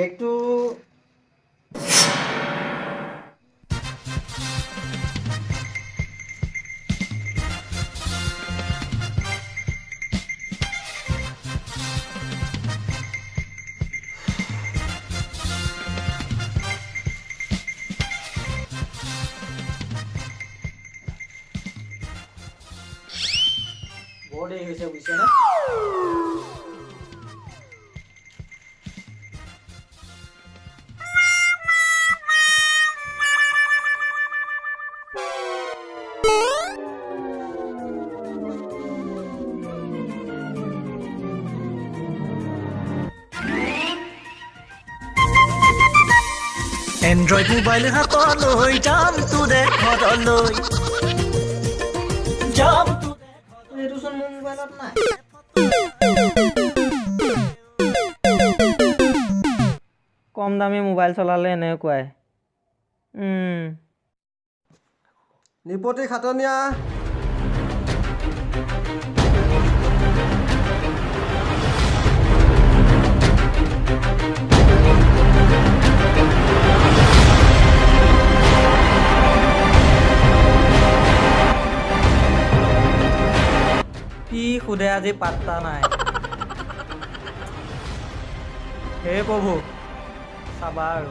বেগটো বৰ দেৰি হৈছে বুজিছেনে? এণ্ড্ৰইড মোবাইল হাতলৈ যাম তোৰে ঘৰলৈ, যাম। এইটোচোন মোৰ মোবাইলত নাই। কম দামী মোবাইল চলালে এনেকুৱাই। নিপতি খাটনীয়া, কি সোধে আজি পাত্তা নাই। হে প্ৰভু, চাবা আৰু।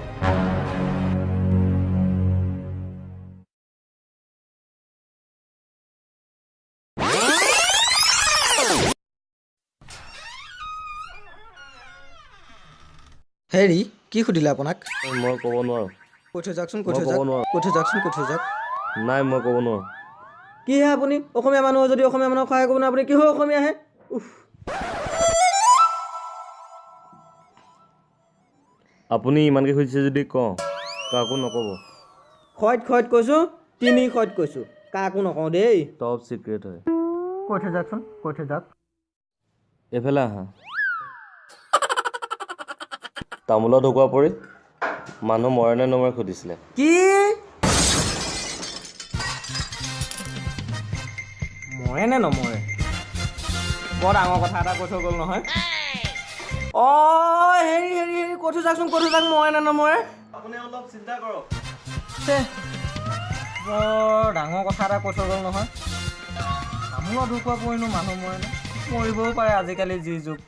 হেৰি, কি সুধিলে আপোনাক? মই ক'ব নোৱাৰোঁ। কৈ থৈ যাওকচোন, কৈ মই থৈ ক'ব যাওক, নোৱাৰোঁ। কৈ থৈ যাওকচোন, কৈ থৈ যাওক। নাই, মই ক'ব নোৱাৰোঁ। কিহে আপুনি অসমীয়া মানুহ যদি অসমীয়া মানুহক সহায় কৰিব নোৱাৰে, আপুনি কিহৰ অসমীয়া হে? উফ। আপুনি ইমানকৈ সুধিছে যদি কওঁ, কাকো নক'ব। খইত খইত কৈছোঁ, তিনি খইত কৈছোঁ, কাকো নকওঁ দেই। টপ চিক্ৰেট হয়। কৈ থৈ যাওকচোন, কৈ থৈ যাওক। এইফালে আহা। তামোলৰ ঢকুৱা পৰি মানুহ মৰে নে নমৰে সুধিছিলে। কি মৰে নে নমৰে? বৰ ডাঙৰ কথা এটা কৈ থৈ গ'ল নহয়। অ' হেৰি হেৰি হেৰি, কৈ থৈ যাওকচোন, কৈ থৈ যাওক, মৰে নে নমৰে? আপুনি অলপ চিন্তা কৰক। ছে, বৰ ডাঙৰ কথা এটা কৈ থৈ গ'ল নহয়। তামোলৰ ঢকুৱা পৰিনো মানুহ মৰেনে? মৰিবও পাৰে আজিকালি যি যুগ।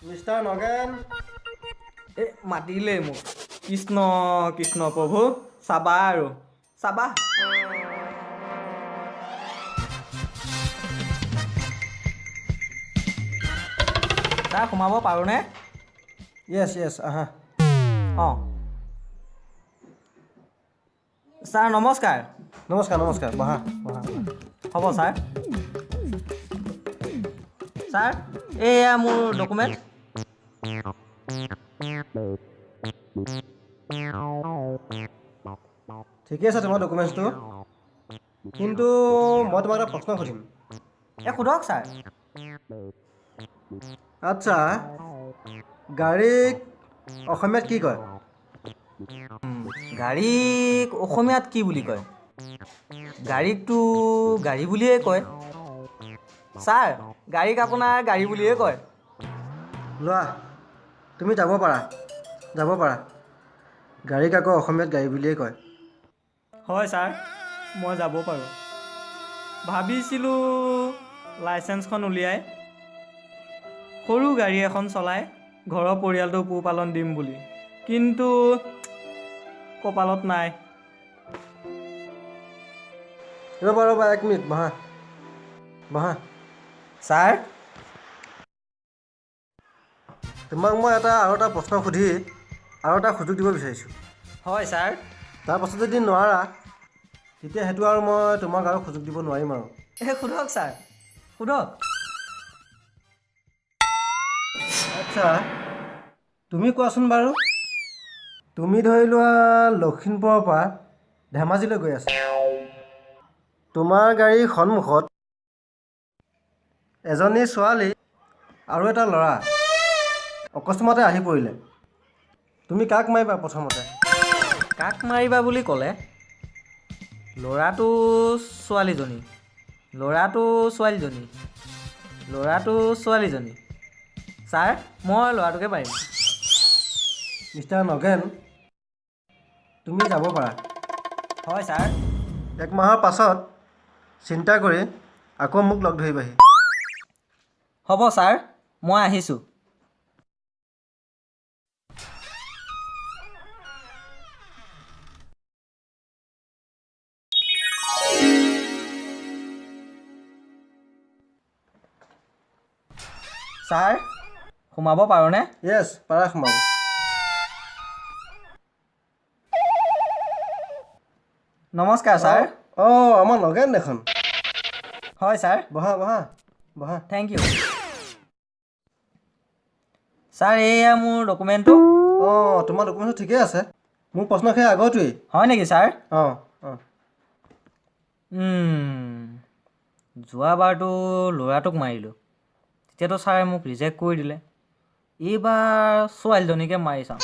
মিষ্টাৰ নগেন। এই মাতিলেই মোক। কৃষ্ণ কৃষ্ণ প্ৰভু, চাবা আৰু চাবা। ছাৰ, সোমাব পাৰোঁনে? য়েছ য়েছ, আহা। অঁ ছাৰ, নমস্কাৰ। নমস্কাৰ নমস্কাৰ, বহা বহা। হ'ব ছাৰ। ছাৰ, এয়া মোৰ ডকুমেণ্ট। ঠিকে আছে তোমাৰ ডকুমেণ্টছটো, কিন্তু মই তোমাক এটা প্ৰশ্ন সুধিম। এই সোধক ছাৰ। আচ্ছা, গাড়ীক অসমীয়াত কি কয়? গাড়ীক অসমীয়াত কি বুলি কয়? গাড়ীকতো গাড়ী বুলিয়ে কয় ছাৰ। গাড়ীক আপোনাৰ গাড়ী বুলিয়ে কয়। লোৱা, তুমি যাব পাৰা, যাব পাৰা। গাড়ীক আকৌ অসমীয়াত গাড়ী বুলিয়ে কয়। হয় ছাৰ, মই যাব পাৰোঁ। ভাবিছিলোঁ লাইচেঞ্চখন উলিয়াই সৰু গাড়ী এখন চলাই ঘৰৰ পৰিয়ালটো পোহপালন দিম বুলি, কিন্তু কপালত নাই। ৰ'বা ৰ'বা, এক মিনিট, বহা বহা। ছাৰ। তোমাক মই এটা আৰু এটা প্ৰশ্ন সুধি আৰু এটা সুযোগ দিব বিচাৰিছোঁ। হয় ছাৰ। তাৰপাছত যদি নোৱাৰা, তেতিয়া সেইটো আৰু মই তোমাক আৰু সুযোগ দিব নোৱাৰিম আৰু। এই সোধক ছাৰ, সোধক। আচ্ছা, তুমি কোৱাচোন বাৰু, তুমি ধৰি লোৱা লখিমপুৰৰ পৰা ধেমাজিলৈ গৈ আছা, তোমাৰ গাড়ীৰ সন্মুখত এজনী ছোৱালী আৰু এটা ল'ৰা অকস্মাতে আহি পৰিলে, তুমি কাক মাৰিবা প্ৰথমতে? কাক মাৰিবা বুলি ক'লে ল'ৰাটো ছোৱালীজনী, ল'ৰাটো ছোৱালীজনী, ল'ৰাটো ছোৱালীজনী। ছাৰ, মই ল'ৰাটোকে পাৰিম। মিষ্টাৰ নগেন, তুমি যাব পাৰা। হয় ছাৰ। এক মাহৰ পাছত চিন্তা কৰি আকৌ মোক লগ ধৰিবাহি। হ'ব ছাৰ, মই আহিছোঁ। ছাৰ, সোমাব পাৰোঁনে? য়েছ, পাৰা সোমাব। নমস্কাৰ ছাৰ। অঁ, আমাৰ নগেন দেখোন। হয় ছাৰ। বহা বহা বহা। Thank U sir. এয়া মোৰ ডকুমেণ্টটো। অঁ, তোমাৰ ডকুমেণ্টটো ঠিকেই আছে। মোৰ প্ৰশ্ন সেই আগৰটোৱেই। হয় নেকি ছাৰ? অঁ অঁ। যোৱাবাৰতো ল'ৰাটোক মাৰিলোঁ, তেতিয়াতো ছাৰে মোক ৰিজেক্ট কৰি দিলে। এইবাৰ ছোৱালীজনীকে মাৰি চাওঁ,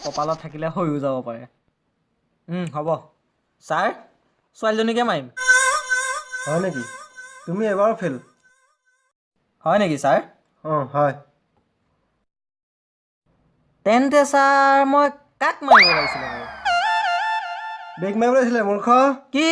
কপালত থাকিলে হৈও যাব পাৰে। হ'ব ছাৰ, ছোৱালীজনীকে মাৰিম। হয় নেকি? তুমি এবাৰো ফেইল। হয় নেকি ছাৰ? অঁ হয়। তেন্তে ছাৰ, মই কাক মাৰিব লাগিছিলে বাৰু? ব্ৰেক মাৰিব লাগিছিলে, মূৰ্খ। কি?